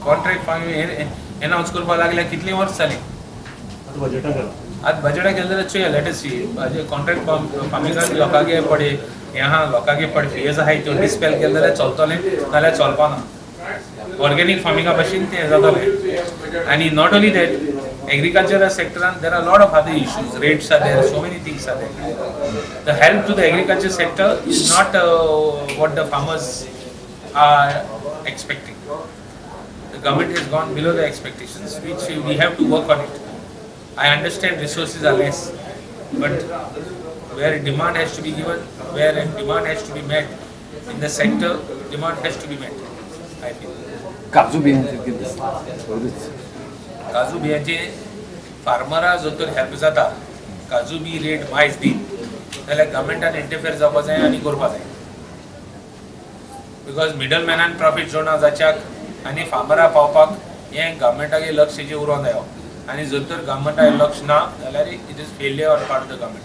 Contract farming announce करपाक लागल्या कितलीं वर्स जालीं. आतां बजेटाक केला. आतां बजेटाक केलें जाल्यार चोया, let us सी. कॉन्ट्रॅक्ट फार्मिंगाक लोकांगे पडे हें आहा, लोकांगे पडे फियर्स आहाय, त्यो डिस्पेल केलें जाल्यार चलतलें, नाल्यार चलपाना. ऑर्गेनीक फार्मिंगा भशेन तें जातलें. आनी not only that, agricultural सेक्टरान there are lot of other issues. Rates are there, so many things are there. The help to the agriculture sector is not what the farmers are expecting. The government has gone below the expectations, which we have to work on it. I understand resources are less, but where demand has to be given, where demand has to be met in the sector, demand has to be met, I feel. काजू बियांचेर कितें दिसता पयरूच? काजू बियांचे फार्मरा जर तर help जाता, काजू बी rate मायज दीत जाल्यार गव्हर्मेंटान इंटरफेर जावपा जाय आनी करपा जाय, because मिडलमॅनान प्रॉफीट जोडना जाच्याक आनी फार्मरा पावपाक हें गव्हर्मेंटागे लक्ष हेजेर उरोंक जायो. आनी जर तर गव्हर्मेंटाक लक्ष ना जाल्यार it is failure on part of the government.